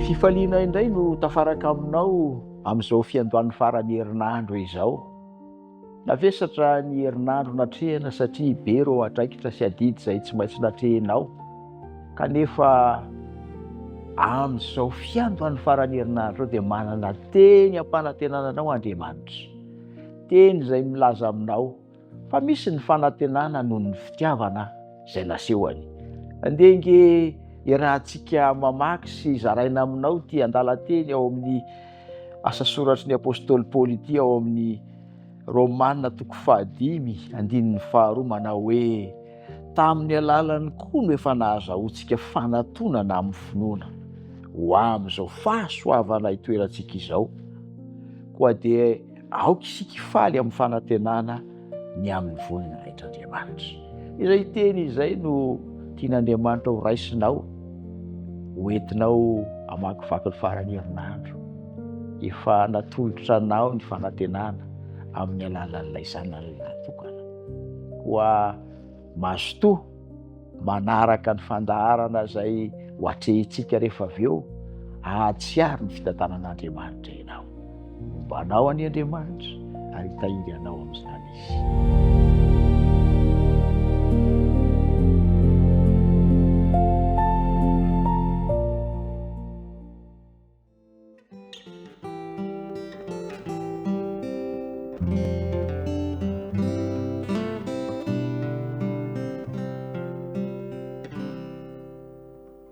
Fifaliana indray no tafaraka aminao amin'izao fiandohan'ny faran'ny herinandro izao. Navesatra ny herinandro natrehina satria be ireo andraikitra sy adidy izay tsy maintsy natrehinao. Kanefa amin'izao fiandohan'ny faran'ny herinandro izao dia manana teny ampanantenana anao Andriamanitra. Teny izay milaza aminao fa misy ny fanantenana noho ny fitiavana izay nasehony. Andeha ange iarahantsika mamaky sy zaraina aminao ity andalan-teny ao amin'ny asa soratry ny apostoly Paoly ity ao amin'ny Romana toko fahadimy andininy faharoa manao hoe tamin'ny alalany koa no efa nahazahoantsika fanatonana amin'ny finoana ho amin'izao fahasoavana itoerantsika izao. Koa dia Aoka isika hifaly amin'ny fanantenana ny amin'ny voninahitr'Andriamanitra. Izay teny izay no tian'Andriamanitra ho raisinao, ho entinao hamakivaky ny faran'ny herinandro. Efa natolotra anao ny fanantenana amin'ny alalan'ilay Zanany lahy tokana. Koa mazotoa manaraka ny fandaharana izay ho atrehintsika rehefa avy eo, hahatsiaro ny fitantanan'Andriamanitra ianao. Homba anao anie Andriamanitra ary hitahiry anao amin'izany Izy.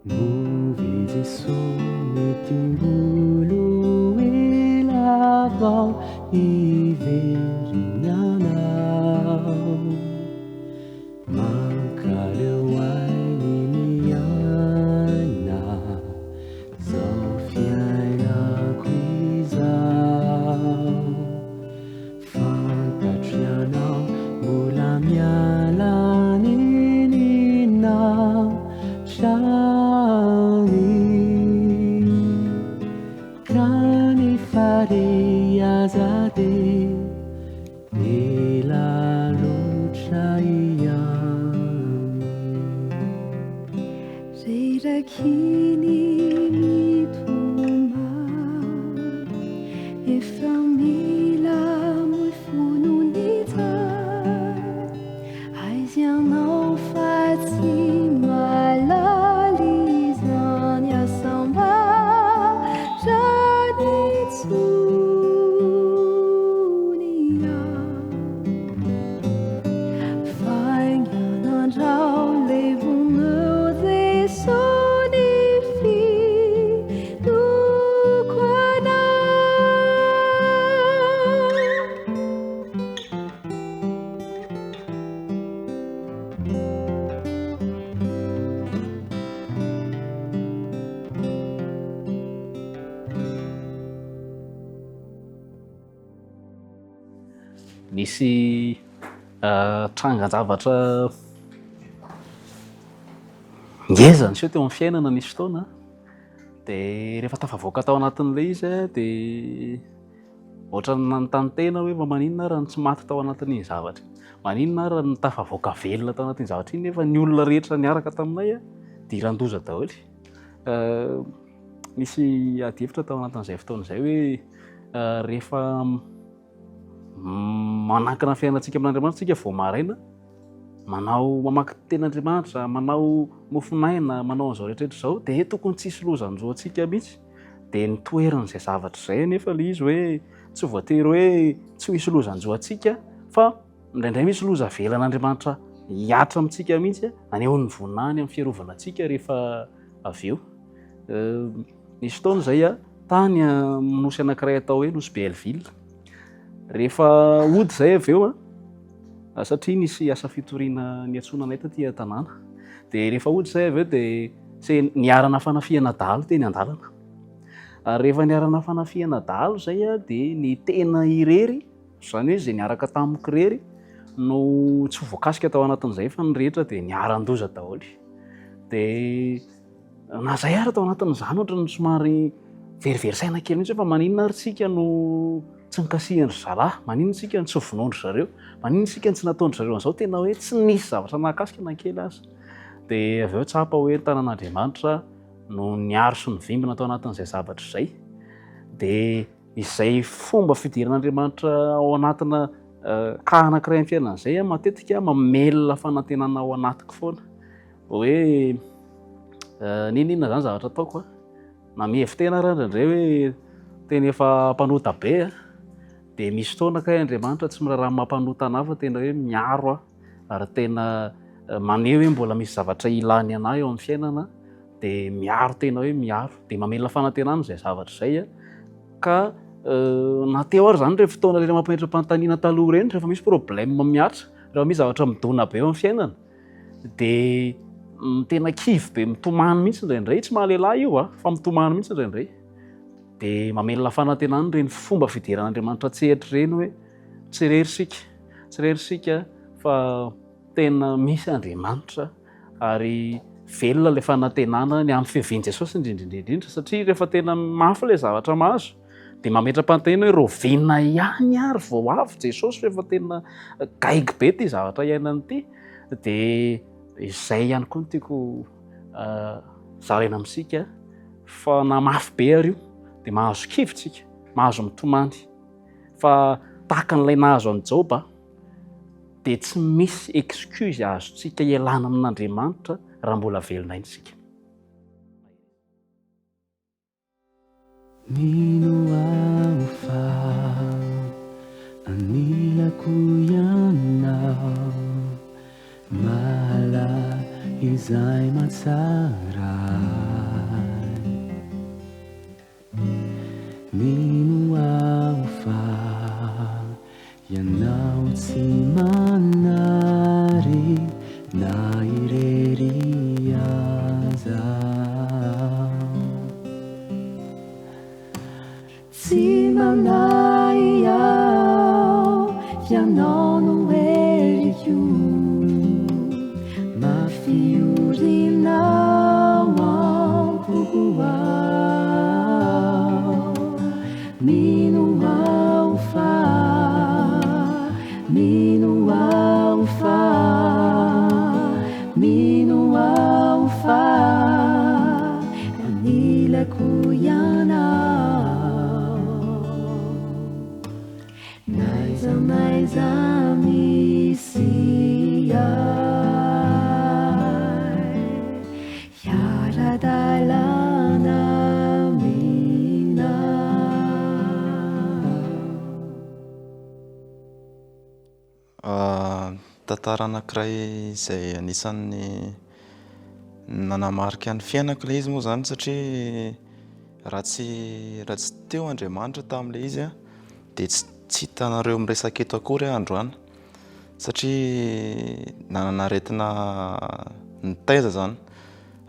Moa ve Jesoa mety mbola ho ela vao hiverina anao? Mankaleo ahy ny miaina zao fiainako izao. Fantatro ianao mbola miala nenina hatrany Ka ny farihy aza dia ela loatra ihany. Reraky ny mitomany, efa mila mifono ny tsara. Aiza ianao fa tsy mahalala izany hasambarana intsony aho. Faingana andrao levoneo Jeso ny finoako anao. Nisy trangan-javatra ngeza niseho teo amin'ny fiainana nisy fotoana dia rehefa tafavoaka tao anatin'ilay izy dia ohatran'ny nanontany tena hoe fa maninona ary no tsy maty tao anatin'iny zavatra iny, maninona ary no tafavoaka velona tao anatin'iny zavatra iny nefa ny olona rehetra niaraka taminay dia iran-doza daholo. Nisy adihevitra tao anatin'izay fotoana izay hoe rehefa manankina ny fiainantsika amin'Andriamanitra isika vao maraina, manao mamaky tenin'Andriamanitra, manao mofon'aina, manao an'izao rehetra rehetra izao, dia tokony tsy hisy loza hanjo antsika mihitsy. Dia ny toeran'izay zavatra izay anefa ilay izy hoe tsy voatery hoe tsy ho hisy loza hanjo antsika fa indraindray misy loza avelan'Andriamanitra hihatra amintsika mihitsy, hanehoany ny voninahiny amin'ny fiarovana antsika rehefa avy eo. Nisy fotoana izay aho tany amin'ny nosy anankiray atao hoe Nosy Belleville. Rehefa hody izay avy eo a, satria nisy asa fitoriana niantsoana anay taty an-tanàna. Dia rehefa hody izay avy eo dia se niharana fanafihana dahalo teny an-dalana. Ary rehefa niharana fanafihana dahalo izay a, dia ny tena irery, izany hoe izay niaraka tamiko irery no tsy voakasika tao anatin'izay fa ny rehetra dia niharan-doza daholo. Dia Na zay ary tao anatin'izany ohatran'ny somary verivery saina kely mihitsy hoe fa maninona ary tsika no tsy nikasihan-dry zalahy, maninona tsika no tsy vonoan-dry zareo, maninona tsika no tsy nataon-dry zareo an'izao, tena hoe tsy nisy zavatra nahakasika na kely aza. Dia avy eo tsapa hoe ny tanan'Andriamanitra no niaro sy nivimbina tao anatin'izay zavatra izay. Dia izay fomba fidiran'Andriamanitra ao anatina cas anankiray amin'ny fiainana izay matetika mamelona fanantenana ao anatiko foana hoe n'inon'inona izany zavatra ataoko a, na mihevi-tena ary aho indraindray hoe tena efa mpanota be a, dia misy fotoana kay Andriamanitra tsy miraharaha ny maha mpanota anah fa tena hoe miaro ahy ary tena maneho hoe mbola misy zavatra ilany anah eo amin'ny fiainana dia miaro tena hoe miaro dia mamelona fanantenana izay zavatra izay a. Ka na teo ary izany ireny fotoana ireny mampametra-panontaniana taloha ireny rehefa misy problème mihatra, rehefa misy zavatra midona be eo amin'ny fiainana dia tena kivy be mitomany mihitsy indraindray, tsy maha lehilahy io a, fa mitomany mihitsy indraindray. Dia mamelona fanantenana ireny fomba fideran'Andriamanitra an-tsehatra ireny hoe tsy irery isika, tsy irery isika fa tena misy Andriamanitra ary velona ilay fanantenana ny amin'ny fiavian'i Jesosy indrindra indrindra satria rehefa tena mafy ilay zavatra mahazo dia mametra-panontaniana hoe rahoviana ihany ary vao avy Jesosy fa efa tena gaigy be ity zavatra iainana ity dia izay ihany koa no tiako zaraina amintsika fa na mafy be ary io dia mahazo kivy tsika, mahazo mitomany fa tahaka an'ilay nahazo an'i Joba dia tsy misy excuse azontsika ialana amin'Andriamanitra raha mbola velona aina isika. Mino aho fa anilako ianao, mahalala izay mahatsara ahy. Mino aho fa ianao tsy manary na irery aza. Tsy manahy aho f'ianao no heriko, mafy orina ao am-poko ao. Mino aho fa, mino aho fa, mino aho fa anilako ianao. N'aiza n'aiza misy ahy, hiara-dalana aminao. Tantara anankiray izay anisan'ny nanamarika ny fiainako ilay izy moa izany satria raha tsy raha tsy teo Andriamanitra tamin'ilay izy an, dia tsy tsy hitanareo miresaka eto akory aho androany satria nanana aretina nitaiza izany,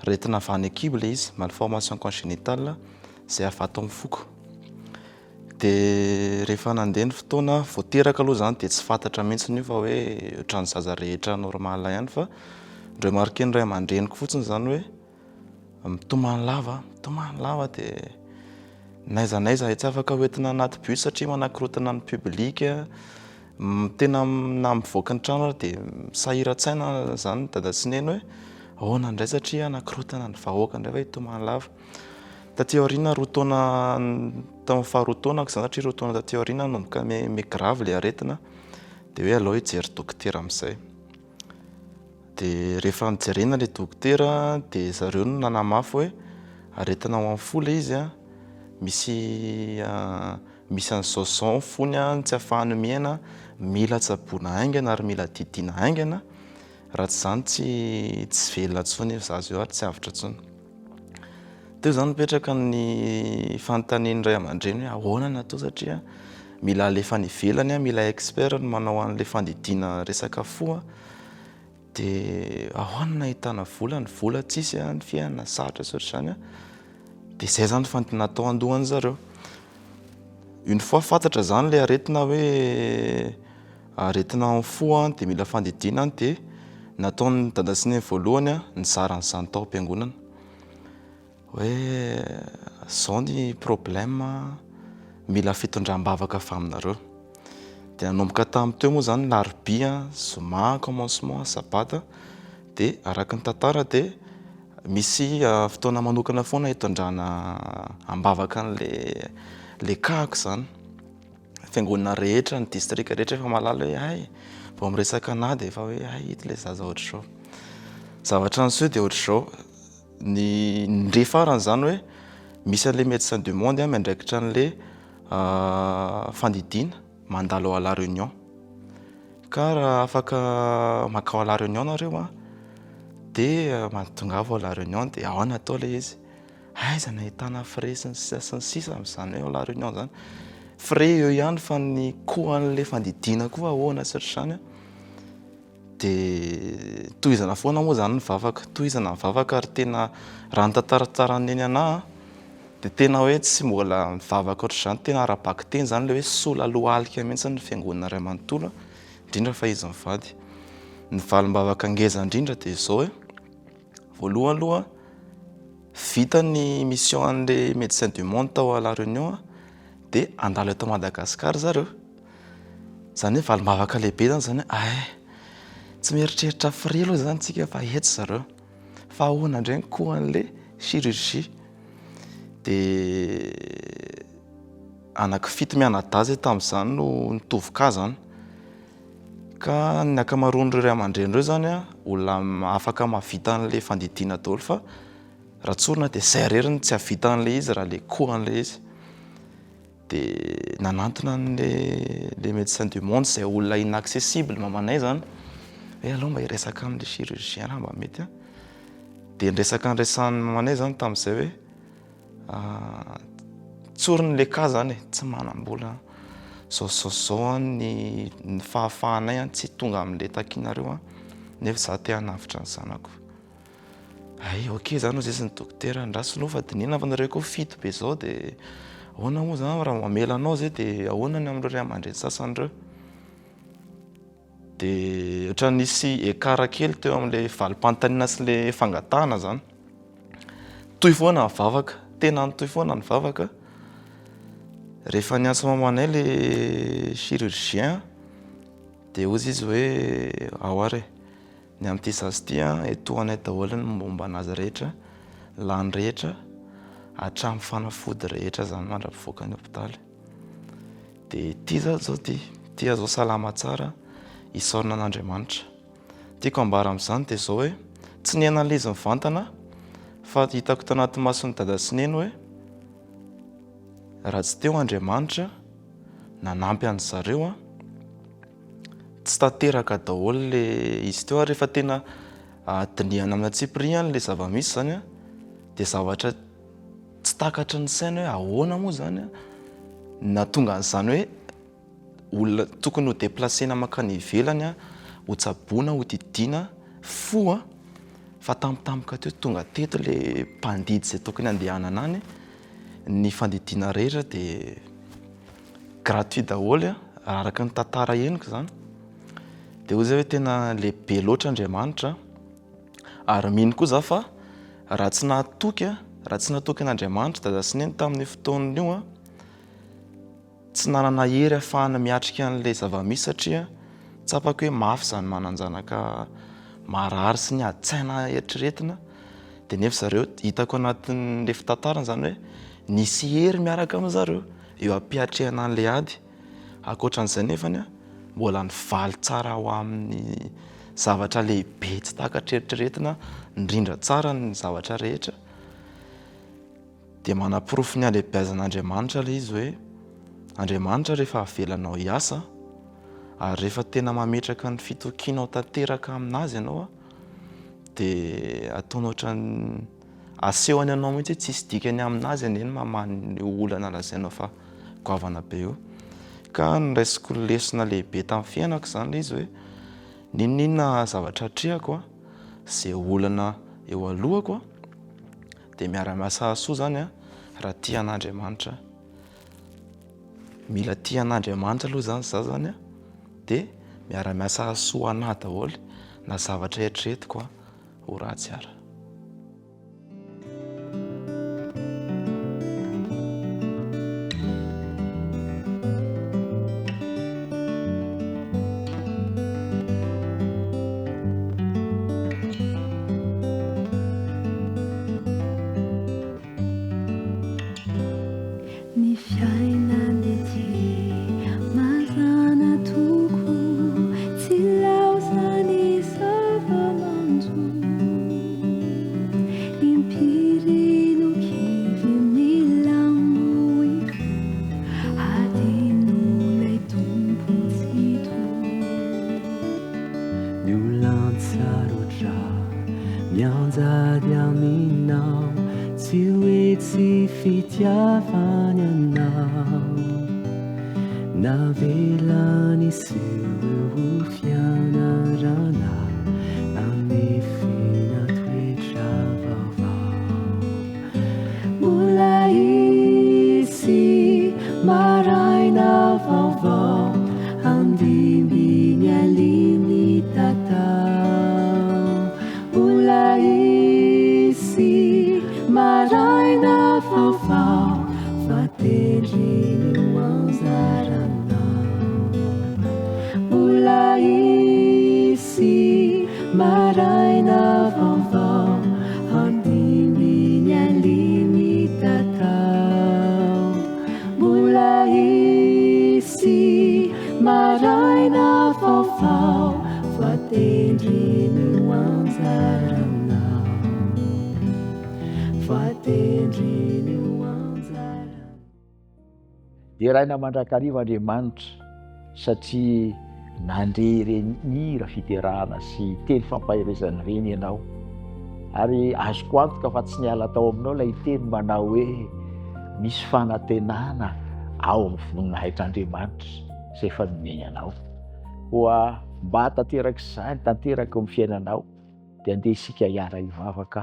aretina avy any an-kibo ilay izy, malformation congénitale izay avy ato amin'ny foko. Dia rehefa nandeha ny fotoana, vao teraka aloha izany dia tsy fantatra mihitsy io fa hoe ohatran'ny zaza rehetra normal ihany fa noremarquer-n'ny ray aman-dreniko fotsiny izany hoe mitomany lava, mitomany lava dia n'aiza n'aiza tsy afaka hoentina anaty bus satria manakorontana ny public, tena na mivoaka ny trano ary dia misahiran-tsaina izany dada sy neny hoe ahoana indray satria hanakorontana ny vahoaka indray va hitomany lava. Taty aoriana roa taona tamin'ny faharoa taonako izany satria roa taona taty aoriana nanomboka miha grave ilay aretina dia hoe aleo hijery dokotera amin'izay. Dia rehefa nojerena ilay dokotera dia zareo no nanamafy hoe aretina ao amin'ny fo ilay izy an, misy misy an'izao sy izao ny fony an, tsy ahafahany miaina, mila tsaboina haingana ary mila didiana haingana, raha tsy izany tsy tsy velona intsony io zaza io ary tsy avotra intsony. Teo izany nipetraka ny fanontanian'ny ray aman-dreny hoe ahoana no atao satria mila alefa any ivelany, mila expert no manao an'ilay fandidiana resaka fo dia ahoana no ahitana vola, ny vola tsisy, ny fiainana sarotra sy ohatr'izany. Dia izay izany fa natao an-dohan'ny zareo. Une fois fantatra izany ilay aretina hoe aretina amin'ny fo dia mila fandidiana dia nataon'ny dada sy neny voalohany nizara an'izany tao am-piangonana. Hoe zao ny problème mila fitondram-bavaka avy aminareo. Dia nanomboka tamin'ny teo moa izany larobia, zoma commencement, sabata dia araka ny tantara dia. Misy fotoana manokana foana hitondrana am-bavaka an'le le cas-ko izany. Fiangonana rehetra, ny distrika rehetra efa mahalala hoe hay, vao miresaka anà dia efa hoe hay ito ilay zaza ohatr'izao. Zavatra niseho dia ohatr'izao, ny ndre farany izany hoe misy an'ilay médecin du monde miandraikitra an'ilay fandidiana mandalo ao à La Réunion. Ka raha afaka mankao à La Réunion nareo an, dia tongava ao La Réunion dia ao no atao ilay izy. Aiza no ahitana frais sy ny sisa sy ny sisa amin'izany hoe ao La Réunion izany. Frais eo ihany fa ny coût an'ilay fandidiana koa ahoana sy ohatr'izany an. Dia tohizana foana moa izany ny vavaka, tohizana ny vavaka ary tena raha ny tantarantaran'i Neny anà an, dia tena hoe tsy mbola nivavaka ohatr'izany, tena ara-bakiteny izany ilay hoe sola lohalika mihitsy ny fiangonana iray manontolo, indrindra fa izy mivady. Ny valim-bavaka ngeza indrindra dia izao hoe, voalohany aloha vita ny mission an'ilay médecin du monde tao à La Réunion dia handalo eto Madagascar zareo. Izany hoe valim-bavaka lehibe izany izany hoe ay, tsy mieritreritra frais aloha izany tsika fa eto zareo. Fa ahoana indray ny coût an'ilay chirurgie? Dia anaky fito mianadahy izay tamin'izany no nitovy cas izany. Ka ny ankamaroan'ireo ray aman-dreny ireo izany an, olona afaka mahavita an'ilay fandidiana daholo fa raha tsorina dia izay irery no tsy hahavita an'ilay izy raha ilay coût an'ilay izy. Dia nanantona an'ilay le médecin du monde izay olona inaccessible mamanay izany hoe aleo mba hiresaka amin'ilay chirurgien raha mba mety an. Dia niresaka niresahan'ny mamanay izany tamin'izay hoe tsoriny ilay cas izany e, tsy manam-bola zao sy zao sy zao an ny ny fahafahanay an tsy tonga amin'ilay takianareo an, nefa izaho te hanavotra ny zanako. Hay, ok zany hozy izy ny dokotera, andraso aloha fa dinihina fa nareo koa fito be zao de ahoana moa zany raha mamela anao zay de ahoana ny amin'ireo ray aman-dreny sasany ireo. De ohatran'ny nisy écart kely teo amin'ilay valim-panontaniana sy ilay fangatahana zany. Nitohy foana ny vavaka, tena nitohy foana ny vavaka. Rehefa niantso mamanay le chirurgien de hozy izy hoe ao ary e. Ny amin'ity zaza ity an, etohanay daholo ny momba anazy rehetra, lany rehetra, hatramin'ny fanafody rehetra izany mandra-pivoaka ny hopitaly. Dia ity zaza izao ity, ity aho izao salama tsara, isaorana an'Andriamanitra. Tiako ambara amin'izany dia izao hoe, tsy niaina an'ilay izy mivantana fa hitako tanaty mason'i Dada sy Neny hoe, raha tsy teo Andriamanitra nanampy an-dry zareo an, Tsy tanteraka daholo le izy teo ary rehefa tena dinihana amin'ny antsipiriany le zava-misy zany an, dia zavatra tsy takatry ny saina hoe ahoana moa zany an nahatonga an'izany hoe olona tokony ho déplacer-na mankany ivelany an, ho tsaboina, ho didiana fo an, fa tampotampoka teo tonga teto le mpandidy izay tokony handehanana any, ny fandidiana rehetra dia Gratuit daholo an, araka ny tantara henoko izany. Dia hoy zay hoe tena lehibe loatra Andriamanitra ary mino koa za fa raha tsy nahatoky an, raha tsy natoky an'Andriamanitra dada sy neny tamin'io fotoana io an, tsy nanana hery ahafahana miatrika an'ilay zava-misy satria tsapako hoe mafy izany manan-janaka marary sy ny ady-tsaina eritreretina dia nefa zareo hitako anatin'ilay fitantarana izany hoe nisy hery miaraka amin'zareo. Eo am-piatrehana an'ilay ady. Ankoatra an'izay nefany, mbola nivaly tsara ho amin'ny zavatra lehibe tsy takatra eritreretina, nirindra tsara ny zavatra rehetra. Dia manaporofo ny halehibeazan'Andriamanitra ilay izy hoe Andriamanitra rehefa avelanao hiasa ary rehefa tena mametraka ny fitokianao tanteraka aminazy ianao dia ataony ohatran'ny Asehony anao mihitsy hoe tsisy dikany aminazy anie ny mamaha an'io olana lazainao fa goavana be io. Ka noraisiko lesona lehibe tamin'ny fiainako izany ilay izy hoe n'inon'inona zavatra atrehako an, izay olana eo alohako an, dia miara-miasa hahasoa izany an, raha tia an'Andriamanitra. Mila tia an'Andriamanitra aloha izany izaho izany an, dia miara-miasa hahasoa an'ahy daholo na zavatra eritreretiko an. ho ratsy ara. miady aminao Tsy hoe tsy fitiavany anao Navelany hiseho ho fianarana Hanefena toetra vaovao Mbola hisy maraina vaovao Handimby ny alin'ny tatao Mbola hisy maraina vaovao Fa tendreny ho anjaranao Mbola hisy maraina vaovao Handimby ny alin'ny tatao Mbola hisy maraina vaovao Voatendriny ho anjaranao Voatendriny ho anjaranao. Deraina mandrakariva Andriamanitra satria nandre ireny hira fiderana sy teny fampaherezana ireny ianao. Ary azoko antoka fa tsy niala tao aminao ilay teny manao hoe misy fanantenana ao amin'ny voninahitr'Andriamanitra izay efa nomeny anao. Koa mba hahatanteraka izany tanteraka eo amin'ny fiainanao dia andeha isika hiara-hivavaka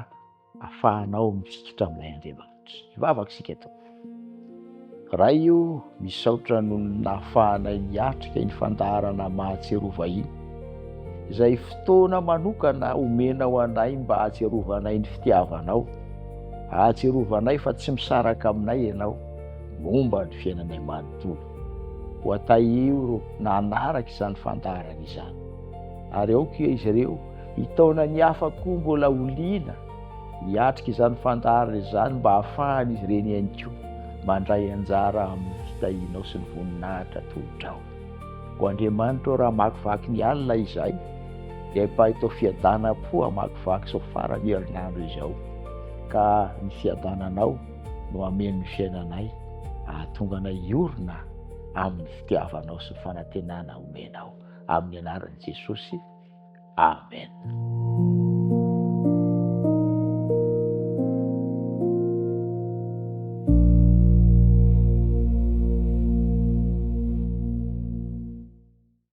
afahanao mifikitra amin'ilay Andriamanitra. Hivavaka isika Tompo. Ray o, misaotra noho ny nahafahanay niatrika iny fandaharana Mahatsiarova iny, izay fotoana manokana omenao anay mba hahatsiarovanay ny fitiavanao, hahatsiarovanay fa tsy misaraka aminay Ianao momba ny fiainanay manontolo. Koa tahio ireo nanaraka izany fandaharana izany, ary aoka izy ireo hitaona ny hafa koa mbola ho liana hiatrika izany fandaharana izany mba hahafahan'izy ireny ihany koa mandray anjara amin'ny fitahianao sy ny voninahitra atolotrao. Koa Andriamanitra ô, raha hamakivaky ny alina izahay, dia ampahitao fiadanam-po hamakivaky izao faran'ny herinandro izao, ka ny fiadananao no hameno ny fiainanay, hahatonga anay hiorina amin'ny fitiavanao sy ny fanantenana omenao. Amin'ny anaran'i Jesosy. Amen.